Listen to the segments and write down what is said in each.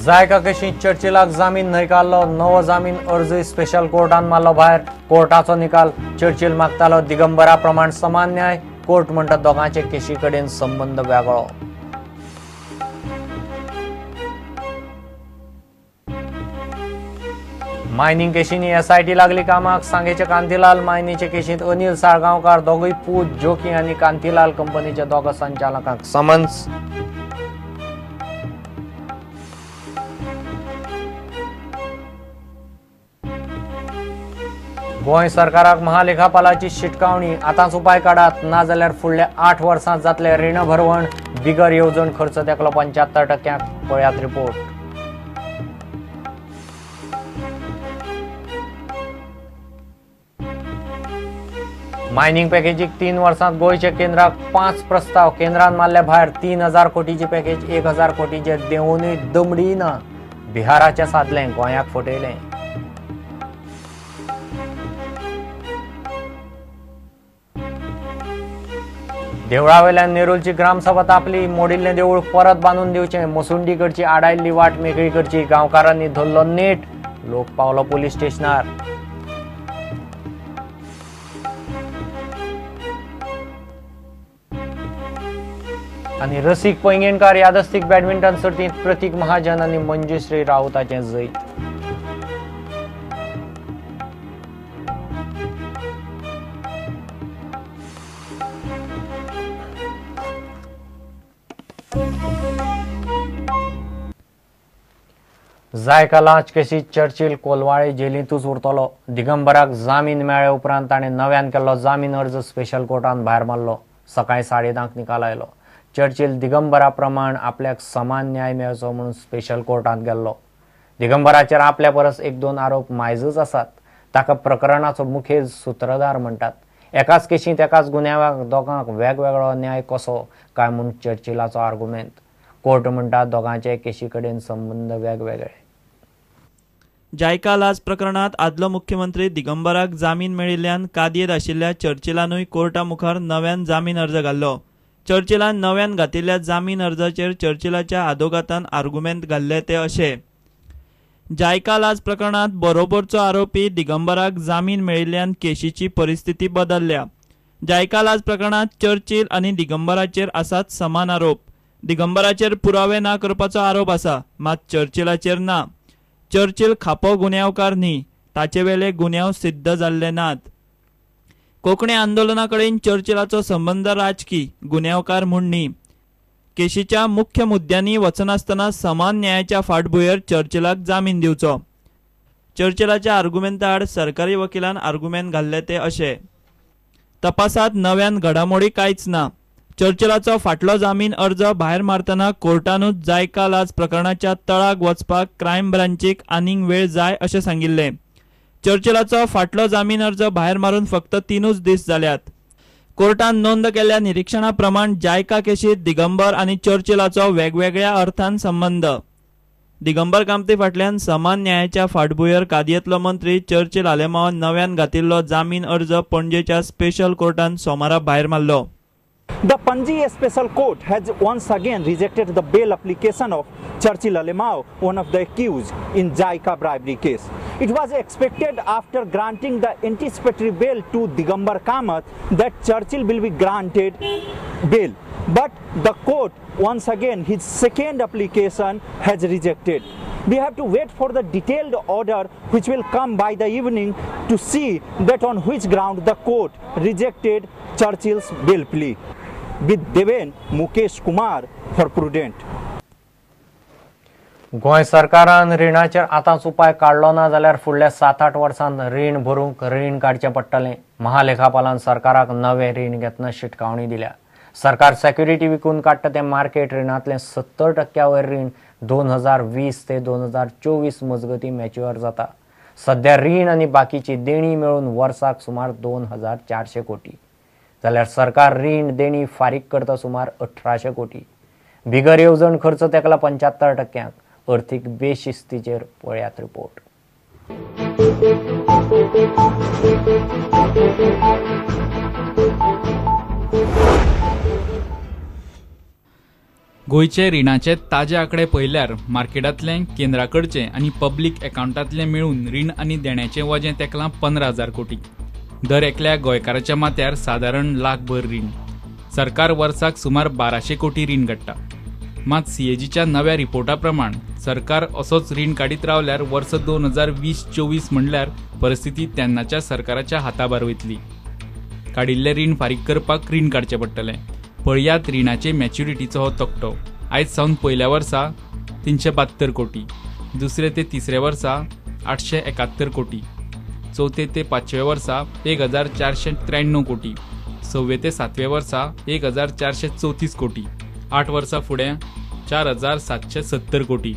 जायका केशींत चर्चिलाक जामीन न्हयकारलो. नवो जामीन अर्जूय स्पेशल कोर्टान मारलो भायर. कोर्टाचो निकाल. चर्चिल मागतालो दिगंबरा प्रमाण समान न्याय. कोर्ट म्हणटा दोगांचे केशी कडेन संबंद वेगळो. मायनिंग केशींनी एसआयटी लागली कामाक. सांगेचे कांतीलाल मायनीचे केशींत अनिल साळगांवकार दोगूय पूत जोकी आनी कांतीलाल कंपनीच्या दोगां संचालकांक समन्स. गोंय सरकाराक महालेखापालाची शिटकावणी. आतांच उपाय काडात, ना जाल्यार फुडल्या 8 वर्सांत जातले रीण भरवण. बिगर येवजण खर्च तेकलो 75%. पळयात रिपोर्ट. मायनिंग पॅकेजीक 3 वर्सांत गोंयच्या केंद्राक 5 प्रस्ताव. केंद्रान मारल्या भायर. 3000 कोटीची पॅकेज 1000 कोटीचेर देंवूनय दमडी ना. बिहाराचें सादलें, गोंयाक फटयलें. देवळावेल्यान नेरूलची ग्रामसभा तापली. मोडिल्लें देवूळ परत बांदून दिवचें. मसुंडी कडची आडायल्ली वाट मेकळी करची. गांवकारांनी धरलो नेट. लोक पावलो पोलीस स्टेशनार. आनी रसीक पैंगीणकार यादस्तीक बॅडमिंटन सर्तींत प्रतीक महाजन आनी मंजुश्री राऊताचें जैत. जायका लांच केशींत चर्चिल कोलवाळे जेलींतूच उरतलो. दिगंबराक जामीन मेळ्ळे उपरांत ताणें नव्यान केल्लो जामीन अर्ज स्पेशल कोर्टान भायर मारलो. सकाळीं 10:30 निकाल आयलो. चर्चिल दिगंबरा प्रमाण आपल्याक समान न्याय मेळचो म्हणून स्पेशल कोर्टांत गेल्लो. दिगंबराचेर आपल्या परस 1-2 आरोप मायजच आसात. ताका प्रकरणाचो मुखेल सुत्रधार म्हणटात. एकाच केशींत एकाच गुन्यांवाक दोगांक वेगवेगळो न्याय कसो काय म्हूण चर्चिलाचो आर्गुमेंत. कोर्ट म्हणटा दोगांचे केशी कडेन संबंद वेगवेगळे. जायका लाच प्रकरणात आदलो मुख्यमंत्री दिगंबराक जामीन मेळिल्ल्यान कादयेंत आशिल्ल्या चर्चिलानूय कोर्टा मुखार नव्यान जामीन अर्ज घाल्लो. चर्चिलान नव्यान घातिल्ल्या जामीन अर्जाचेर चर्चिलाच्या आदोगातान आर्गुमेंत घाल्ले ते अशे: जायका लाच प्रकरणात बरोबरचो आरोपी दिगंबराक जामीन मेळिल्ल्यान केशीची परिस्थिती बदलल्या. जायका लाच प्रकरणात चर्चिल आनी दिगंबराचेर आसात समान आरोप. दिगंबराचेर पुरावे ना करपाचो आरोप आसा, मात चर्चिलाचेर ना. चर्चिल खापो गुन्यांवकार न्ही, ताचे वेले गुन्यांव सिद्ध जाल्ले नात. कोंकणी आंदोलना कडेन चर्चिलाचो संबंद राजकी, गुन्यांवकार म्हूण न्ही. केशीच्या मुख्य मुद्द्यांनी वचनासतना समान न्यायाच्या फाटभुंयेर चर्चिलाक जामीन दिवचो. चर्चिलाच्या आर्गुमेंता आड सरकारी वकिलान आर्गुमेंत घाल्ले ते अशे: तपासात नव्यान घडामोडी कांयच ना. चर्चिलाचो फाटलो जामीन अर्ज भायर मारतना कोर्टानूच जायका लाच प्रकरणाच्या तळाक वचपाक क्रायम ब्रांचीक आनीक वेळ जाय अशें सांगिल्लें. चर्चिलाचो फाटलो जामीन अर्ज भायर मारून फक्त 3 दीस जाल्यात. कोर्टान नोंद केल्ल्या निरीक्षणा प्रमाण जायका केशीत दिगंबर आनी चर्चिलाचो वेगवेगळ्या अर्थान संबंद. दिगंबर कामती फाटल्यान समान न्यायाच्या फाटभुंयेर कादयेंतलो मंत्री चर्चिल आलेमांवान नव्यान घातिल्लो जामीन अर्ज पणजेच्या स्पेशल कोर्टान सोमारा भायर मारलो. The Panji Special Court has once again rejected the bail application of Churchill Alemao, one of the accused in Jaika bribery case. It was expected after granting the anticipatory bail to Digambar Kamath that Churchill will be granted bail. But the court once again his second application has rejected. We have to wait for the detailed order which will come by the evening to see that on which ground the court rejected Churchill's bail plea. With Deven, Mukesh Kumar for Prudent. Goa सरकारान रिणाचेर आतांच उपाय काडलो ना जाल्यार फुडल्या 7-8 वर्सांत रीण भरूंक रीण काडचें पडटलें. महालेखापालान सरकाराक नवें रीण घेतना शिटकावणी दिल्या. सरकार सेक्युरिटी विकून काडटा तें मार्केट रिणांतलें 70% वयर रीण 2020 ते 2024 मजगतीं मॅच्युअर जाता. सध्या रीण आनी बाकीची देणी मेळून वर्साक सुमार 2400 कोटी, जाल्यार सरकार रीण देणी फारीक करता सुमार 1800 कोटी. बिगर येवजण खर्च तेकला 75%. अर्थीक बेशिस्तीचेर पळयात रिपोर्ट. गोंयचे रिणाचे ताजे आंकडे पळयल्यार मार्केटांतलें, केंद्रा कडचें आनी पब्लीक एकावंटांतलें मेळून रीण आनी देण्याचें वजें तेंकलां 15,000 कोटी. दर एकल्या गोंयकाराच्या माथ्यार सादारण लाखभर रीण. सरकार वर्साक सुमार 1200 कोटी रीण काडटा. मात सीएजीच्या नव्या रिपोर्टा प्रमाण सरकार असोच रीण काडीत रावल्यार वर्स 2020-24 म्हणल्यार परिस्थिती तेन्नाच्या सरकाराच्या हाताभार वयतली. काडिल्लें रीण फारीक करपाक रीण काडचें पडटलें. पळयात रिणाचे मॅच्युरिटीचो हो तकटो. आयज सावन पयल्या वर्सा 372 कोटी, दुसरे ते तिसऱ्या वर्सा 871 कोटी, चवथे ते पांचव्या वर्सा 1493 कोटी, सव्वे ते सातव्या वर्सा 1434 कोटी, 8 वर्सां फुडें 4770 कोटी,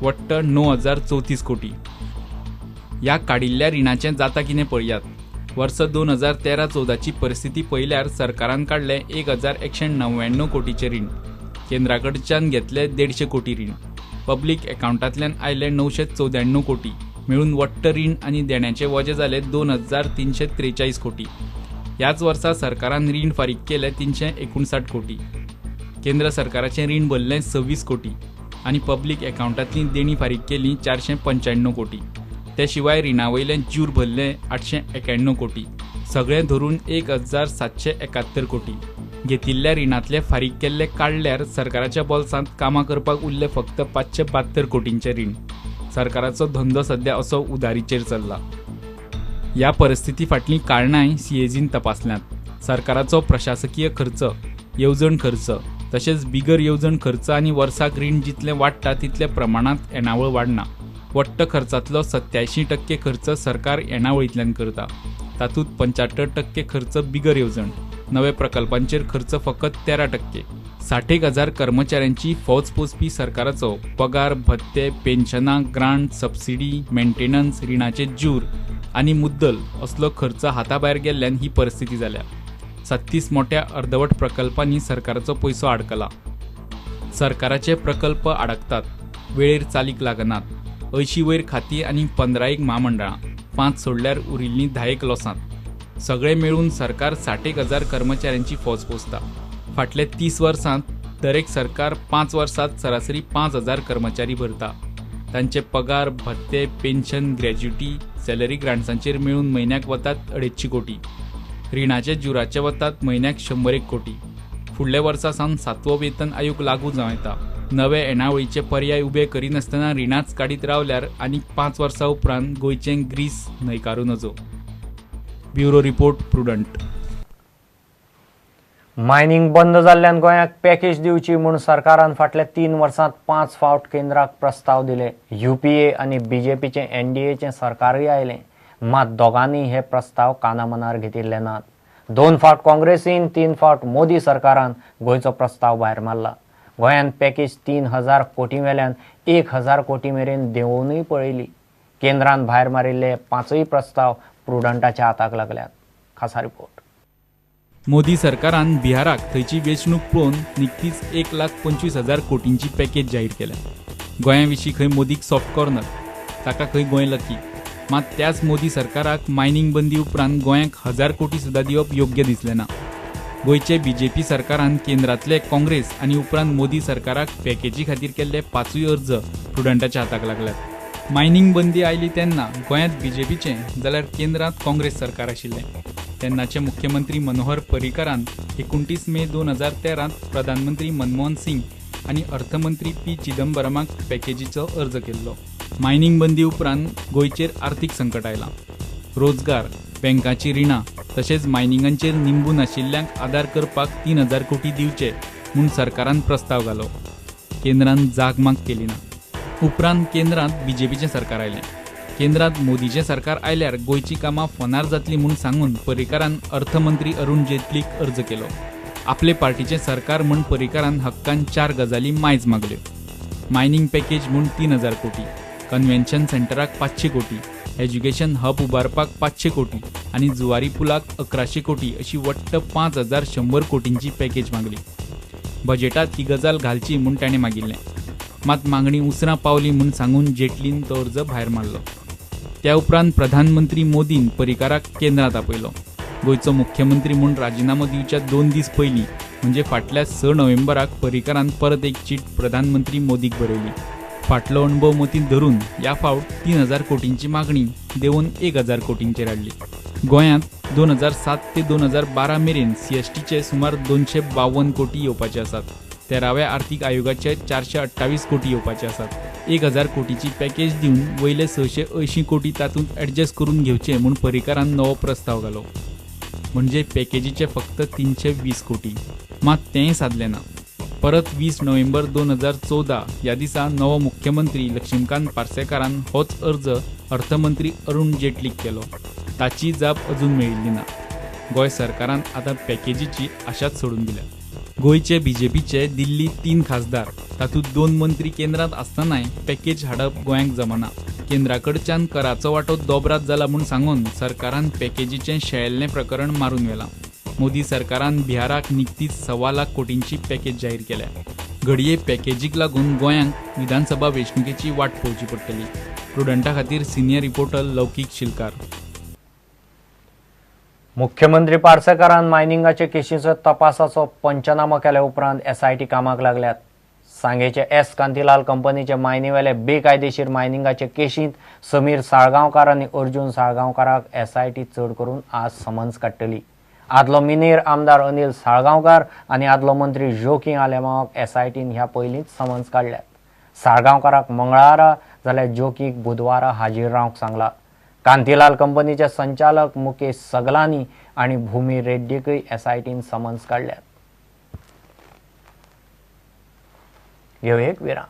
वट्ट 9034 कोटी. ह्या काडिल्ल्या रिणाचें जाता कितें पळयात. वर्स 2013-14ची परिस्थिती पळयल्यार सरकारान काडलें 1199 कोटीचें रीण, केंद्रा कडच्यान घेतलें 150 कोटी रीण, पब्लीक एकावंटांतल्यान आयलें 994 कोटी, मेळून वट्ट रीण आनी देण्याचें वजें जालें 2343 कोटी. ह्याच वर्सा सरकारान रीण फारीक केलें 359 कोटी, केंद्र सरकाराचें रीण भरलें 26 कोटी आनी पब्लीक एकावंटांतली देणी फारीक केली 495 कोटी. ते शिवाय रिणा वयलें ज्यूर भरलें 891 कोटी, सगळें धरून 1771 कोटी. घेतिल्ल्या रिणांतले फारीक केल्ले काडल्यार सरकाराच्या बोल्सांत कामां करपाक उरलें फक्त 572 कोटींचें रीण. सरकाराचो धंदो सद्या असो उदारीचेर चल्ला. ह्या परिस्थिती फाटलीं कारणांय सीएजीन तपासल्यांत. सरकाराचो प्रशासकीय खर्च, येवजण खर्च तशेंच बिगर येवजण खर्च आनी वर्साक रीण जितलें वाडटा तितले प्रमाणांत येणावळ वाडना. वट्ट खर्चांतलो 87% खर्च सरकार येणावळींतल्यान करता, तातूंत 75% खर्च बिगर येवजण, नवे प्रकल्पांचेर खर्च फकत 13%. 60,000 कर्मचाऱ्यांची फौज पोसपी सरकाराचो पगार, भत्ते, पेन्शनां, ग्रांट, सबसिडी, मेंटेनन्स, रिणाचे ज्यूर आनी मुद्दल असलो खर्च हाताभायर गेल्ल्यान ही परिस्थिती जाल्या. 37 मोठ्या अर्दवट प्रकल्पांनी सरकाराचो पयसो आडकला. सरकाराचे प्रकल्प आडकतात, वेळेर चालीक लागनात. 80 वयर खातीं आनी 15 म्हामंडळां, 5 सोडल्यार उरिल्लीं 10 लॉसांत. सगळे मेळून सरकार 60,000 कर्मचाऱ्यांची फौज पोसता. फाटल्या 30 वर्सांत दरेक सरकार 5 वर्सांत सरासरी 5,000 कर्मचारी भरता. तांचे पगार, भत्ते, पेन्शन, ग्रॅज्युटी, सॅलरी ग्रांट्सांचेर मेळून म्हयन्याक वतात 250 कोटी. रिणाचे ज्युराचे वतात म्हयन्याक 101 कोटी. फुडल्या वर्सा सावन 7वो वेतन आयोग लागू जावं येता. नवे येणावळीचे पर्याय उबे करिनासतना रिणांच काडीत रावल्यार आनीक 5 वर्सां उपरांत गोंयचें ग्रीस न्हयकारूं नजो. Bureau report, Prudent. Mining बंद जाल्ल्यान गोंयाक पॅकेज दिवची म्हूण सरकारान फाटल्या 3 वर्सांत 5 फावट केंद्राक प्रस्ताव दिले. युपीए आनी बीजेपीचें एनडीएचें सरकारूय आयलें, मात दोगांनी हे प्रस्ताव कानामनार घेतिल्ले नात. 2 फावट काँग्रेसीन, 3 फावट मोदी सरकारान गोंयचो प्रस्ताव भायर मारला. गोंयान पॅकेज 3,000 कोटी वेल्यान 1,000 कोटी मेरेन देंवोवनूय पळयली. केंद्रान भायर मारिल्ले 5 प्रस्ताव प्रुडंटाच्या हाताक लागल्यात. खासा रिपोर्ट. मोदी सरकारान बिहाराक थंयची वेंचणूक पळोवन निकतीच 1,25,000 कोटींची पॅकेज जाहीर केल्या. गोंया विशीं खंय मोदीक सॉफ्ट कॉर्नर, ताका खंय गोंय लकी. मात त्याच मोदी सरकाराक मायनिंग बंदी उपरांत गोंयाक 1,000 कोटी सुद्दां दिवप योग्य दिसलें ना. गोंयचे बीजेपी सरकारान केंद्रांतले काँग्रेस आनी उपरांत मोदी सरकाराक पॅकेजी खातीर केल्ले 5 अर्ज प्रुडंटाच्या हाताक लागल्यात. मायनिंग बंदी आयली तेन्ना गोंयांत बीजेपीचें जाल्यार केंद्रांत काँग्रेस सरकार आशिल्लें. तेन्नाचे मुख्यमंत्री मनोहर पर्रीकारान 29 मे 2013 प्रधानमंत्री मनमोहन सिंग आनी अर्थमंत्री पी चिदंबरमाक पॅकेजीचो अर्ज केल्लो. मायनिंग बंदी उपरांत गोंयचेर आर्थीक संकट आयलां. रोजगार, बँकांची रिणां तशेंच मायनिंगांचेर निंबून आशिल्ल्यांक आदार करपाक 3,000 कोटी दिवचे म्हूण सरकारान प्रस्ताव घालो. केंद्रान जागमाग केली ना. उपरांत केंद्रांत बीजेपीचें सरकार आयलें. केंद्रांत मोदीचें सरकार आयल्यार गोंयची कामां फोनार जातली म्हूण सांगून पर्रीकारान अर्थमंत्री अरुण जेटलीक अर्ज केलो. आपले पार्टीचें सरकार म्हूण पर्रीकारान हक्कान 4 गजाली मायज मागल्यो. मायनिंग पॅकेज म्हूण 3,000 कोटी, कन्व्हेन्शन सेंटराक 500 कोटी, एज्युकेशन हब उबारपाक 500 कोटी आनी जुवारी पुलाक 1100 कोटी अशी वट्ट 5,100 कोटींची पॅकेज मागली. बजेटात ही गजाल घालची म्हूण ताणें मागिल्लें, मात मागणी उसरां पावली म्हूण सांगून जेटलीन तो अर्ज भायर मारलो. त्या उपरांत प्रधानमंत्री मोदीन पर्रीकाराक केंद्रांत आपयलो. गोंयचो मुख्यमंत्री म्हूण राजिनामो दिवच्या 2 दीस पयलीं म्हणजे फाटल्या 6 नोव्हेंबराक पर्रीकारान परत एक चीट प्रधानमंत्री मोदीक बरयली. फाटलो अणभव मतींत धरून ह्या फावट 3,000 कोटींची मागणी देंवोवन 1,000 कोटींचेर हाडली. गोंयांत 2007 ते 2012 मेरेन सीएसटीचे सुमार 252 कोटी येवपाचे आसात. 13व्या आर्थीक आयोगाचे 428 कोटी येवपाचे आसात. 1,000 कोटीची पॅकेज दिवन वयले 680 कोटी तातूंत ॲडजस्ट करून घेवचे म्हूण पर्रीकारान नवो प्रस्ताव घालो. म्हणजे पॅकेजीचे फक्त 320 कोटी. मात तेंय सादलें ना. परत 20 नोव्हेंबर 2014 ह्या दिसा नवो मुख्यमंत्री लक्ष्मीकांत पार्सेकारान होच अर्ज अर्थमंत्री अरुण जेटलीक केलो. ताची जाप अजून मेळिल्ली ना. गोंय सरकारान आतां पॅकेजीची आशाच सोडून दिल्या. गोंयचे बीजेपीचे दिल्ली 3 खासदार, तातूंत 2 मंत्री केंद्रांत आसतनाय पॅकेज हाडप गोंयांक जमना. केंद्राकडच्यान कराचो वांटो दोबरात जाला म्हूण सांगून सरकारान पॅकेजीचें शेळेल्लें प्रकरण मारून व्हेलां. मोदी सरकारान बिहाराक निकतीच 1.25 लाख कोटींची पॅकेज जाहीर केल्या. घडये पॅकेजीक लागून गोंयांक विधानसभा वेंचणुकेची वाट पळोवची पडटली. प्रुडंटा खातीर सिनियर रिपोर्टर लौकीक शिलकार. मुख्यमंत्री पार्सेकारान मायनिंगाचे केशीचो तपासाचो पंचनामो केल्या उपरांत एसआयटी कामाक लागल्यात. सांगेचे एस कांतीलाल कंपनीचे मायनीवेले बेकायदेशीर मायनिंगाचे केशींत समीर साळगांवकार आनी अर्जुन साळगांवकाराक एसआयटी चड करून आज समन्स काडटली. आदलो मिनेर आमदार अनिल साळगांवकार आनी आदलो मंत्री जोकीं आलेमांवाक एसआयटीन ह्या पयलींच समन्स काडल्यात. साळगांवकाराक मंगळारा जाल्यार जोकीक बुधवारा हाजीर रावंक सांगला. कांतीलाल कंपनीचे संचालक मुकेश सगलानी आनी भूमी रेड्डीकय एसआयटीन समन्स काडल्यात. घेवया एक विराम.